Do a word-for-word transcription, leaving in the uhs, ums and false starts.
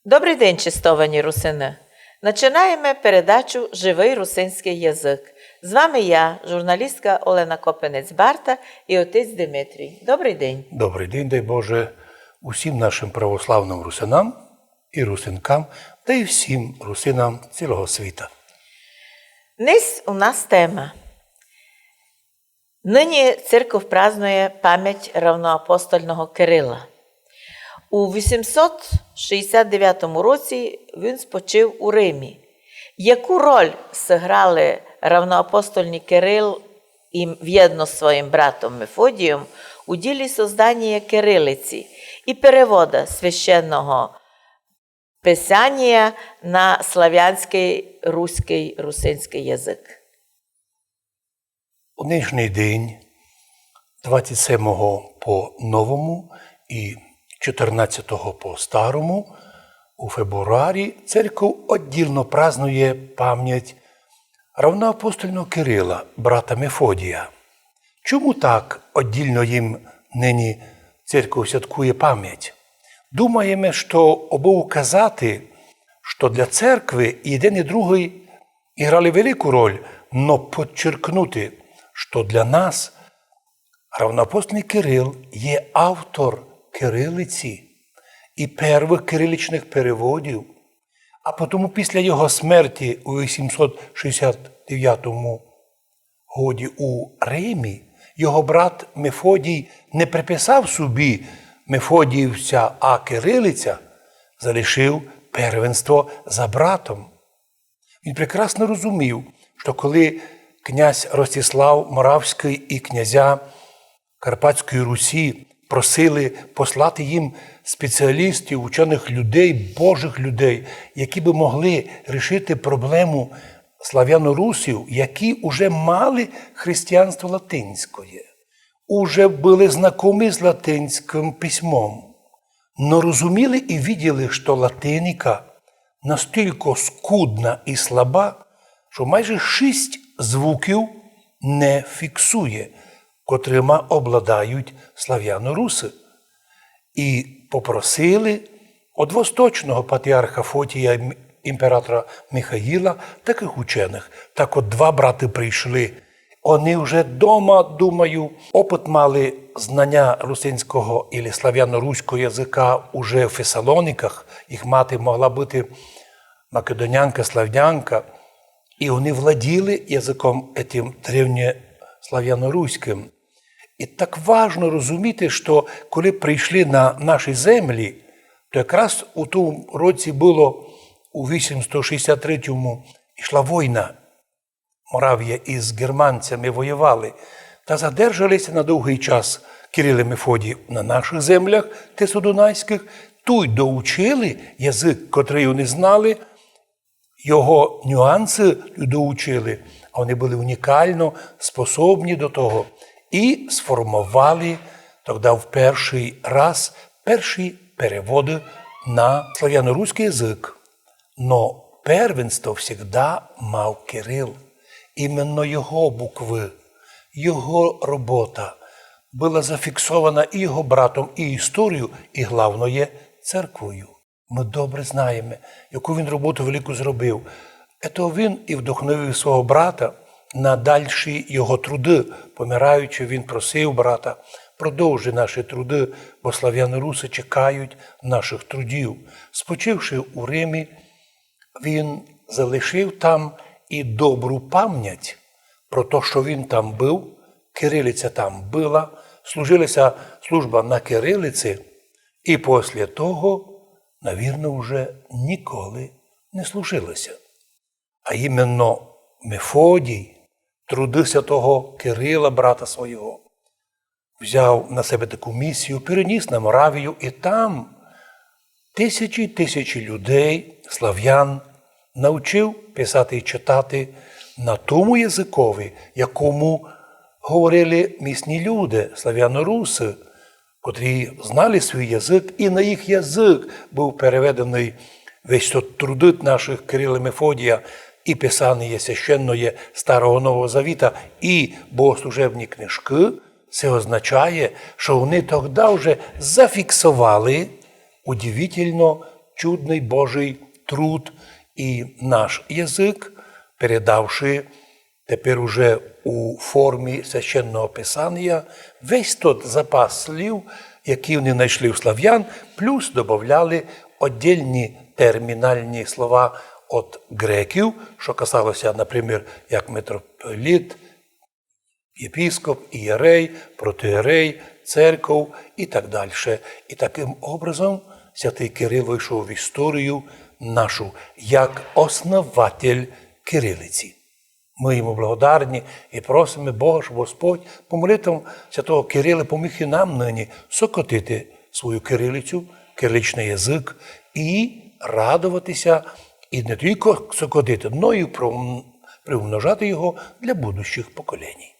Добрый день, честовані русины! Начинаєме передачу «Живый русинськый язык». З вами я, журналістка Олена Копинець-Барта, і отець Димитрій. Добрый день. Добрый день, дай Боже, усім нашым православным русинам і русинкам, та й всім русинам цілого світа. Днесь у нас тема. Нині церков празнує память равноапостольного Кирила. У вісімсот шістдесят девятому році він спочив у Римі. Яку роль сыграли равноапостольні Кирил і вєдно з своїм братом Мефодієм у ділі созданія кирилиці і перевода священного писанія на славянськый, руськый, русинськый язык? У нынішній день, двадцять семого по новому і чотирнадцятого по старому, у фебруарі церков оддільно празнує память равноапостольного Кирила, брата Мефодія. Чому так оддільно їм нині церков святкує память? Думаєме, што обы указати, што для церкви і єден, і другый іграли велику роль, но подчеркнути, што для нас равноапостольный Кирил є автор кирилиці і первых кириличных переводів, а потому після його смерти у вісімсот шістдесят девятому годі у Римі його брат Мефодій не приписав собі мефодіївця, а кирилиця, залишив первенство за братом. Він прекрасно розумів, што коли князь Ростислав Моравськый і князя Карпатської Русі просили послати їм спеціалістів, ученых людей, божых людей, які бы могли рішити проблему славянорусів, які уже мали християнство латинськоє, уже были знакомі з латинськым письмом, но розуміли і виділи, што латиника настілько скудна і слаба, што майже шість звуків не фіксує, котрыма обладають славянорусы. І попросили од восточного патріарха Фотія ім-, імператора Михаїла такых ученых. Так от два браты прийшли. Они вже дома, думаю, опыт мали знаня русинського или славяно-руського языка уже в Фесалониках. Їх мати могла быти македонянка, славянка. І они владіли языком этим древньославяно-руськым. І так важно розуміти, што коли прийшли на наші землі, то якраз у тому році было, у вісімсот шістдесят третьому, йшла война. Моравія із германцями воювали. Та задержали ся на довгый час Кирил і Мефодій на нашых землях тисодунайськых. Туй доучили язык, котрый они знали, його нюансы доучили, а они были унікално способні до того. І сформовали тогда в першый раз перші переводы на славяно-руськый язык. Но первенство всегда мав Кирил. Именно його буквы, його робота была зафіксована і його братом, і історією, і, главноє, церквою. Мы добре знаєме, яку він роботу велику зробив. Ето він і вдохновив свого брата на дальші його труды. Помираючи, він просив брата: «Продовжи наші труды, бо славянорусы чекають нашых трудів». Спочивши у Римі, він залишив там і добру память про то, што він там быв, кирилиця там была, служила ся служба на кирилиці, і после того, навірно, уже ніколи не служило ся. А именно Мефодій, труды святого Кирила, брата свого, взяв на себе таку місію, переніс на Моравію, і там тисячі й тисячі людей, славян, навчив писати і читати на тому языкови, якому говорили місні люди, славянорусы, котрі знали свій язык, і на їх язык быв переведеный весь тот трудыт нашых Кирила і Мефодія, і писаніє священноє Старого Нового Завіта, і богослужебні книжкы. Се означає, што они тогда вже зафіксовали удивительно чудный Божый труд и наш язык, передавши тепер уже у формі Священного Писанія весь тот запас слів, які вони знайшли у славян, плюс добавляли отдельні термінальні слова от греків, што касалося, наприклад, як митрополіт, єпископ, ієрей, протоієрей, церков и так дальше. И такым образом святый Кирил войшов в історію нашу як основатель кирилиці. Мы йому благодарні и просиме Бога, щоб Господь по молитвам святого Кирила поміг и нам нині сокотити свою кирилицю, кириличный язык и радоватися, и не тілько сокотити, но и пром- приумножати його для будущих поколінь.